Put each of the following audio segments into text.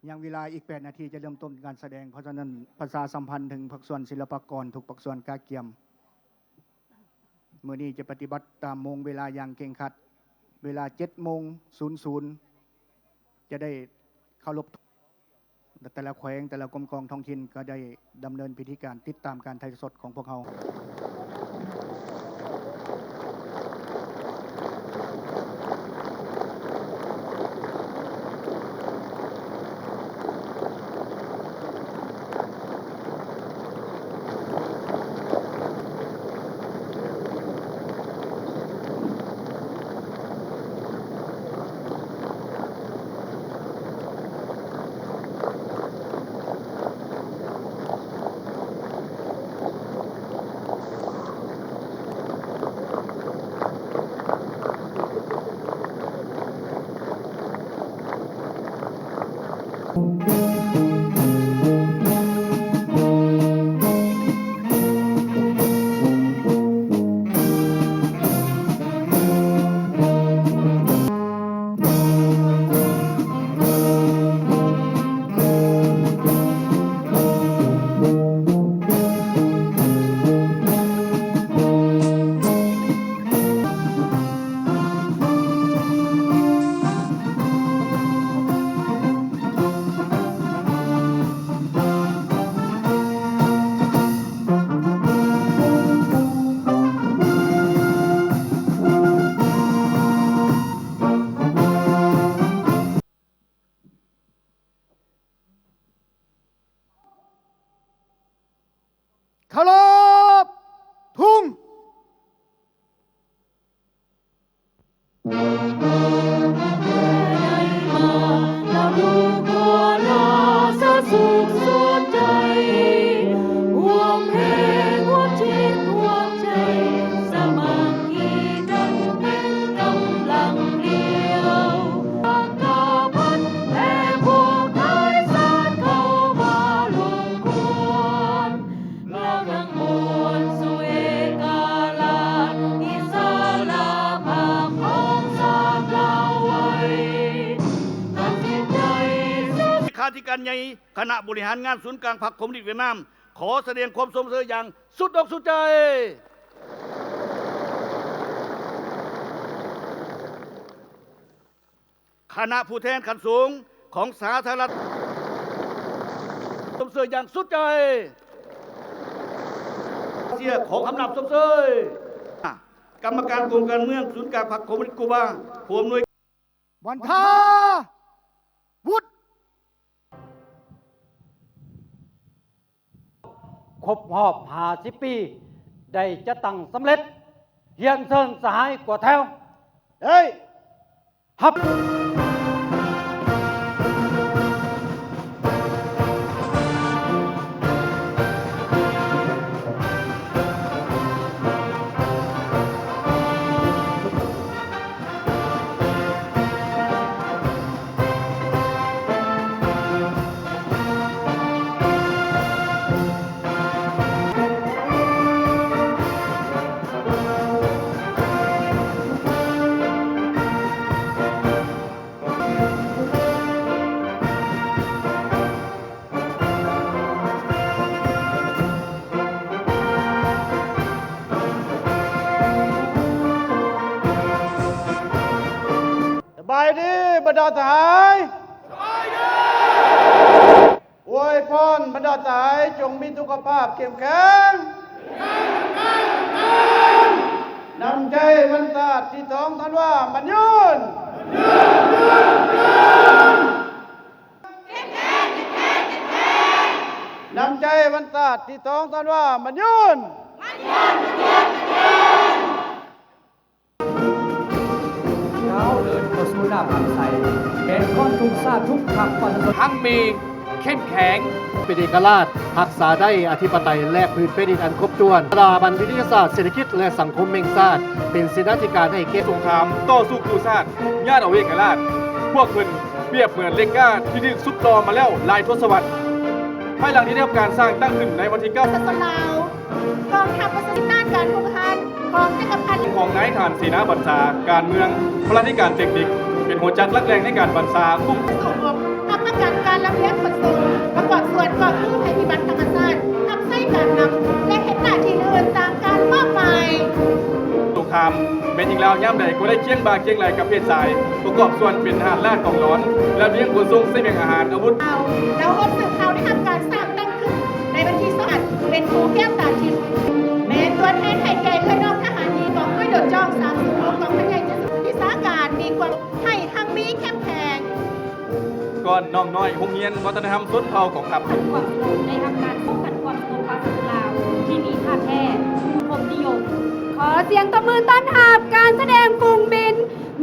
ຍັງເວລາອີກແປດນາທີຈະເລີ່ມຕົ້ນການສະແດງ, ເພາະສະນັ້ນປະຊາສຳພັນເຖິງພາກສ່ວນສິລະປາກອນທຸກພາກສ່ວນກະກຽມ. ມື້ນີ້ຈະປະຕິບັດຕາມໂມງເວລາຢ່າງເຄັ່ງຄັດ. ເວລາເຈັດໂມງສູນສູນ ຈະໄດ້ເຄົາລົບ ແຕ່ລະແຂວງ ແຕ່ລະກົມກອງທ້ອງຖິ່ນກໍໄດ້ດຳເນີນພິທີການຕິດຕາມການຖ່າຍທອດສົດຂອງພວກເຮົາ. ເຄົາລົບທຸງ. ລາວທັງໝົດສູ່ເອກະລາດອິດສະຫຼະພາບຂອງຊາດລາວໄວ້. ຕັດສິນໃຈ. ເລຂາທິການໃຫຍ່ຄະນະບໍລິຫານງານສູນກາງພັກຄອມມູນິດຫວຽດນາມ ຂໍສະແດງຄວາມຊົມເຊີຍຢ່າງສຸດອົກສຸດໃຈ. ຄະນະຜູ້ແທນຂັ້ນສູງຂອງສາທາລະນະລັດ ຊົມເຊີຍຢ່າງສຸດໃຈ. ເຊຍຂໍຄຳນັບຊົມເຊີຍ. ກຳມະການກົມການເມືອງສູນກາງພັກຄອມມູນິດກູບາ ຜູ້ອຳນວຍ ວັນທາ ວຸດ. ຄົບຮອບຫ້າສິບປີ ໄດ້ຈັດຕັ້ງສຳເລັດ. ຮຽນເຊີນສະຫາຍກວດແຖວ. ໄດ້ຮັບ. ສະບາຍດີບັນດາສະຫາຍ. ສະບາຍດີ. ອວຍພອນບັນດາສະຫາຍ ຈົ່ງມີສຸຂະພາບເຂັ້ມແຂງ. ນ້ຳໃຈວັນຊາດທີສອງທັນວາໝັ້ນຍືນ. ນ້ຳໃຈວັນຊາດທີສອງທັນວາໝັ້ນຍືນ. ກ້າວເດີນເຂົ້າສູ່ໜ້າພັກໄຊ ແມ່ນຂອງທຸກຊາດທຸກພັກປະຊາຊົນ ຮັ່ງມີເຂັ້ມແຂງ ເປັນເອກະລາດ, ຮັກສາໄດ້ອະທິປະໄຕ ແລະ ພື້ນແຜ່ນດິນອັນຄົບຖ້ວນ. ສະຖາບັນວິທະຍາສາດເສດຖະກິດ ແລະ ສັງຄົມແຫ່ງຊາດ ເປັນເສນາທິການໃຫ້ແກ່ ສົງຄາມຕໍ່ສູ້ກູ້ຊາດ ຍາດເອົາເອກະລາດ. ພວກເພິ່ນປຽບເໝືອນເຫຼັກກ້າທີ່ຖືກຊຸບຕໍ່ມາແລ້ວຫຼາຍທົດສະວັດ. ພາຍຫຼັງທີ່ໄດ້ຮັບການສ້າງຕັ້ງຂຶ້ນໃນວັນທີເກົ້າ ປະຊາຊົນລາວ ກອງທັບປະຊາຊົນ ອຳນາດການຮຸກຮານຂອງຈັກກະພັດ ຂອງນາຍທະຫານເສນາບັນຊາ, ການເມືອງ, ພະລາທິການເຕັກນິກ, ເປັນຫົວຈັກຫຼັກແຫຼ່ງໃນການບັນຊາຄຸ້ມ ປະກອບການລຳລຽງຂົນສົ່ງ ປະກອບສ່ວນກອງທຶນໄພພິບັດທຳມະຊາດ ຮັບໃຊ້ການນຳ ແລະ ເຮັດໜ້າທີ່ອື່ນໆຕາມການມອບໝາຍ. ສົງຄາມ ແມ່ຍິງລາວຍາມໃດກໍໄດ້ຄຽງບ່າຄຽງໄຫຼ່ກັບເພດຊາຍ ປະກອບສ່ວນເປັນທະຫານລາດກອງຫຼອນ ລຳລຽງຂົນສົ່ງສະບຽງອາຫານອາວຸດ. ເຮົາ ເຮົາຮອບສືບຂ່າວໄດ້ຮັບການສ້າງຕັ້ງຂຶ້ນໃນວັນທີສອງ ເປັນພູແກ້ວຕາທິບ ແມ່ນຕົວແທນໃຫ້ແກ່ເອື້ອຍນ້ອງທະຫານຍິງກອງຮ້ອຍໂດດຈ້ອງສາມສູນຫົກ ກອງພັນໃຫຍ່ເຈັດສິບ ວິຊາການມີຄວາມໃຫ້ຮັ່ງມີເຂັ້ມແຂງ. ກ່ອນນ້ອງນ້ອຍໂຮງຮຽນວັດທະນະທຳຊົນເຜົ່າກອງທັບ ຂັນຄວາມສະຫງົບ ໄດ້ຮັບການປ້ອງກັນຄວາມສະຫງົບປະຊາຊົນລາວທີ່ມີທ່າແທ້ ສັງຄົມນິຍົມ. ຂໍສຽງຕົບມືຕ້ອນຮັບການສະແດງຝູງບິນ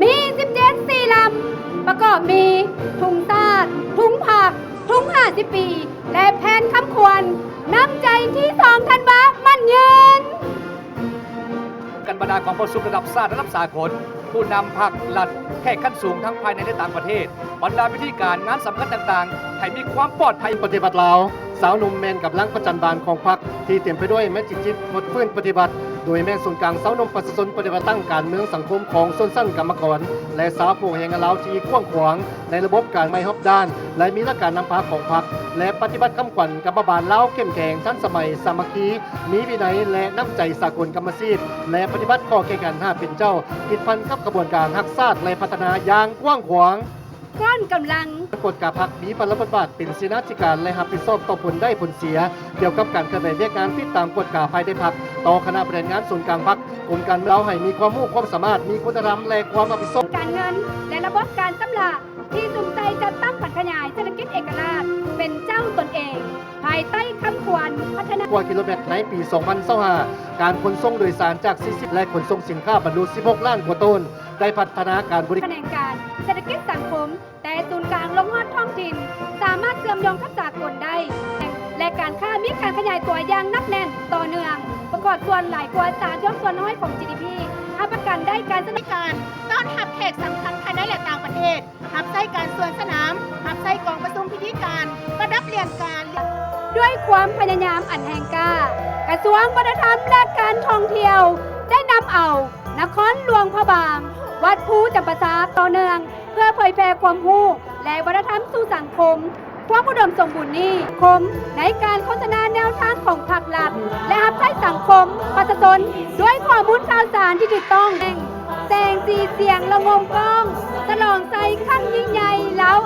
ມີ ສິບເຈັດ ສີ່ລຳ ປະກອບມີ ທຸງຊາດ, ທຸງພັກ, ທຸງຫ້າສິບປີ ແລະ ແຜ່ນຄຳຂວັນ ນ້ຳໃຈທີສອງທັນວາ ໝັ້ນຍືນ. ກັນບັນດາກອງປະຊຸມລະດັບຊາດ, ລະດັບສາກົນ, ຜູ້ນຳພັກລັດ, ແຂກຂັ້ນສູງທັງພາຍໃນ ແລະ ຕ່າງປະເທດ, ບັນດາພິທີການ, ງານສຳຄັນຕ່າງໆ ໃຫ້ມີຄວາມປອດໄພ. ປະຕິວັດລາວ, ຊາວໜຸ່ມແມ່ນກຳລັງປະຈັນບານຂອງພັກ ທີ່ເຕັມໄປດ້ວຍແມຈິກຈິດຫົດຟື້ນປະຕິວັດ, ໂດຍແມ່ນສູນກາງຊາວໜຸ່ມປະຊາຊົນປະຕິວັດ ຕັ້ງການເມືອງສັງຄົມຂອງຊົນຊັ້ນກຳມະກອນ ແລະ ຊາວຜູ້ແຮງງານລາວທີ່ກວ້າງຂວາງ ໃນລະບົບການໃໝ່ຮອບດ້ານ ແລະ ມີຫຼັກການນຳພາຂອງພັກ ແລະ ປະຕິບັດຄຳຂວັນກຳມະບານລາວເຂັ້ມແຂງ, ທັນສະໄໝ, ສາມັກຄີ, ມີວິໄນ ແລະ ນ້ຳໃຈສາກົນກຳມະຊີບ ແລະ ປະຕິບັດຂໍ້ແຂ່ງຂັນຫ້າເປັນເຈົ້າ ຕິດພັນກັບຂະບວນການຮັກຊາດ ແລະ ພັດທະນາຢ່າງກວ້າງຂວາງ. ກ້ອນກຳລັງ. ກວດກາພັກມີພາລະບົດບາດເປັນເສນາທິການ ແລະ ຮັບຜິດຊອບຕໍ່ຜົນໄດ້ຜົນເສຍ ກ່ຽວກັບການເຄື່ອນໄຫວວຽກງານຕິດຕາມກວດກາພາຍໃນພັກ ຕໍ່ຄະນະພະແນກງານສູນກາງພັກ, ກົມການເມືອງ ເພື່ອເຮັດໃຫ້ມີຄວາມຮູ້ຄວາມສາມາດ, ມີຄຸນນະທຳ ແລະ ຄວາມຮັບຜິດຊອບ. ການເງິນ ແລະ ລະບົບການຊຳລະ ທີ່ສຸມໃສ່ຈັດຕັ້ງຜັນຂະຫຍາຍເສດຖະກິດເອກະລາດ ເປັນເຈົ້າຕົນເອງ ພາຍໃຕ້ຄຳຂວັນພັດທະນາ. ກວ່າກິໂລແມັດໃນປີສອງພັນຊາວຫ້າ ການຂົນສົ່ງໂດຍສານຈາກສີ່ສິບ ແລະ ຂົນສົ່ງສິນຄ້າບັນລຸສິບຫົກລ້ານກວ່າໂຕນ ໄດ້ພັດທະນາການບໍລິ ຂະແໜງການເສດຖະກິດສັງຄົມ ແຕ່ສູນກາງລົງຮອດທ້ອງຖິ່ນ ສາມາດເຊື່ອມໂຍງກັບສາກົນໄດ້ ແລະ ການຄ້າມີການຂະຫຍາຍຕົວຢ່າງໜັກແໜ້ນຕໍ່ເນື່ອງ ປະກອບສ່ວນຫຼາຍກວ່າສາມສ່ວນຮ້ອຍຂອງ ຈີດີພີ ຮັບປະກັນໄດ້ການສະໜັບ ການຕ້ອນຮັບແຂກສຳຄັນພາຍໃນ ແລະ ຕ່າງປະເທດ ຮັບໃຊ້ການສວນສະໜາມ, ຮັບໃຊ້ກອງປະຊຸມພິທີການ, ປະດັບຫຼຽນການ. ດ້ວຍຄວາມພະຍາຍາມອັນແຮງກ້າ, ກະຊວງວັດທະນະທຳ ແລະ ການທ່ອງທ່ຽວ ໄດ້ນຳເອົານະຄອນຫຼວງພະບາງ, ວັດພູຈຳປາສັກ ຕໍ່ເນື່ອງ ເພື່ອເຜີຍແຜ່ຄວາມຮູ້ ແລະ ວັດທະນະທຳສູ່ສັງຄົມ. ຄວາມອຸດົມສົມບູນນີ້ ຄົມໃນການໂຄສະນາແນວທາງຂອງພັກລັດ ແລະ ຮັບໃຊ້ສັງຄົມປະຊາຊົນ ດ້ວຍຂໍ້ມູນຂ່າວສານທີ່ຖືກຕ້ອງ. ແສງສີສຽງລະງົມກ້ອງ ສະຫຼອງໄຊຄັ້ງຍິ່ງໃຫຍ່ລາວ